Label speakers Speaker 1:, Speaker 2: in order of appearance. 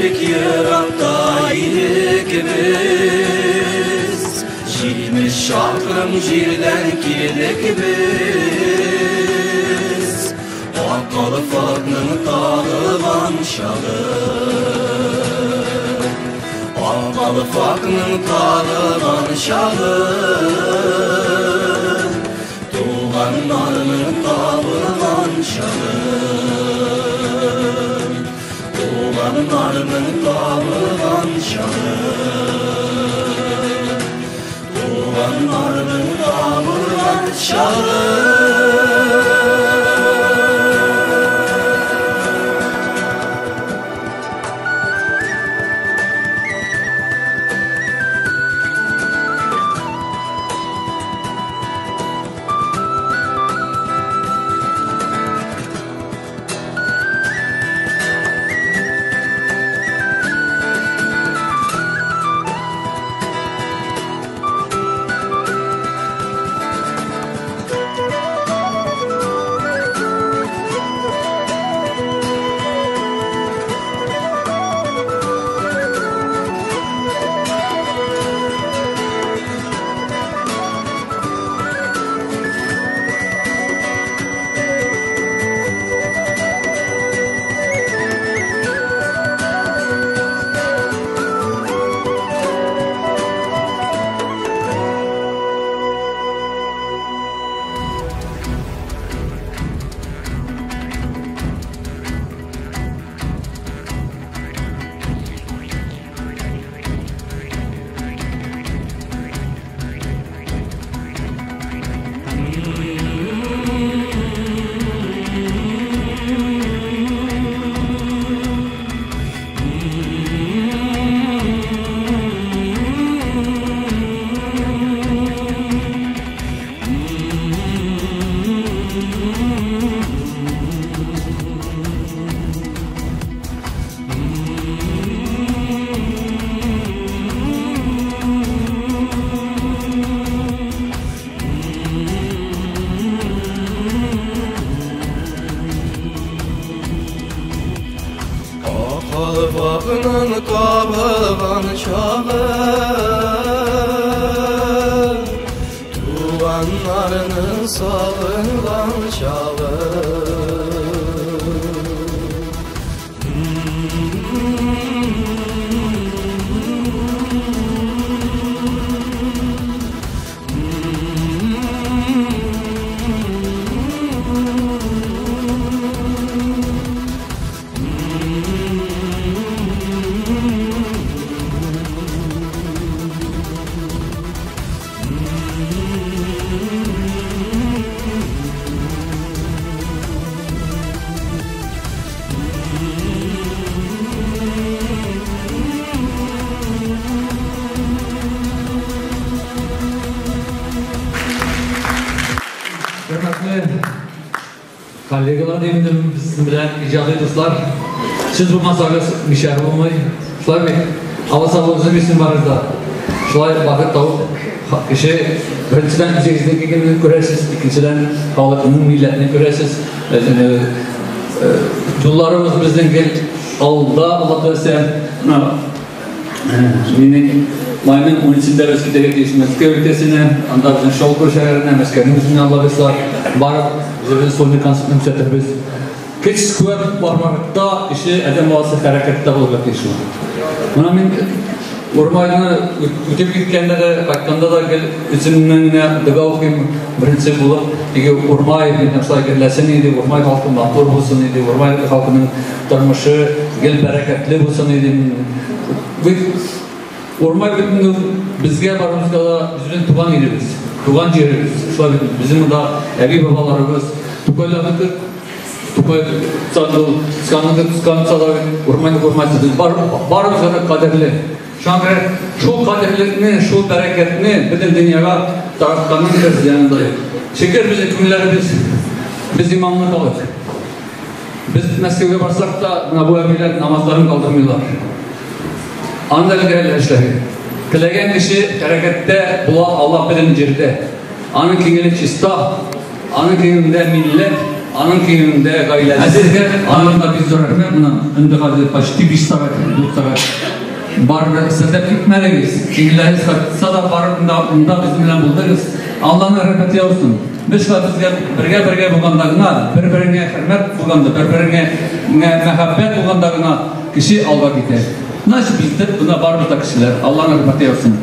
Speaker 1: Бик еракта идек без, 70 чакрым җирдән килдек без. Ак калфакның тагылган чагы, Ак калфакның тагылган чагы, Туганнарның табылган чагы, Туганнарның табылган чагы, Туганнарның табылган чагы. Калфакның табылган чагы, Туганнарның сагынган чагы.
Speaker 2: Коллегалар деймін, біздің белән иҗади дуслар. Сез булмасагыз, мишәр булмый. Шулай бит? Алла саулыгыгызны бирсен барыгызга. Шулай вакыт табып, кеше беренчедән үзегезнең килгәнен күрәсез, икенчедән халыкның, милләтне күрәсез. Юлларыбыз безнең гел алда, Алла теләсә. Минем майның 13-ндә без китәргә тиеш Мәскәү өлкәсенә, анда безнең Шелково шәһәренә, Мәскәүнең үзенә Алла бирса, барып, үзебезнең сольный концертны күрсәтербез. Көч куәт бар вакытта кеше адәм баласы хәрәкәттә булырга тиеш ул. Менә мин Урмайны үтеп киткәндә дә, кайтканда да гел үземнең генә дога укыйм, беренче булып, теге Урмай минем шулай гөрләсен иде, Урмай халкы матур булсын иде, Урмай халкының тормышы гел бәрәкәтле булсын иде. Бит Урмай бит инде безгә барыбызга да үзебезнең туган илебез, туган җиребез. Шулай бит безнең монда әби-бабаларыбыз, Тукайларныкы, Тукай Сандул, Сканныкы, Сканса да бит, Урмайныкы, Урмайсы. Без барыбызга да кадерле. Шуңа күрә шул кадерлекне, шул бәрәкәтне бөтен дөньяга таратканның бер зыяны да юк. Шөкер, безнең күңелләребез, без иманлы халык. Без Мәскәүгә барсак та, менә бу әбиләр намазларын калдырмыйлар. Анда әле эшләгән. Теләгән кеше хәрәкәттә була ала бөтен җирдә. Аның күңеле чиста, аның күңелендә милләт, Аның киңендә гаиләсе. Ә сезгә аның да бик зур рәхмәт. Менә инде хәзер почти 5 сәгать, 4 сәгать. Барыбер исәпләп китмәдегез. Киңләрегез кайтса да барып монда безнең белән булдыгыз. Алланың рәхмәте яусын. Без шулай безгә бергә-бергә булганда гына, бер-береңә хөрмәт булганда, бер-береңә мәхәббәт булганда гына кеше алга китә. Значит, без дә менә барыбыз да кешеләр. Алланың рәхмәте яусын.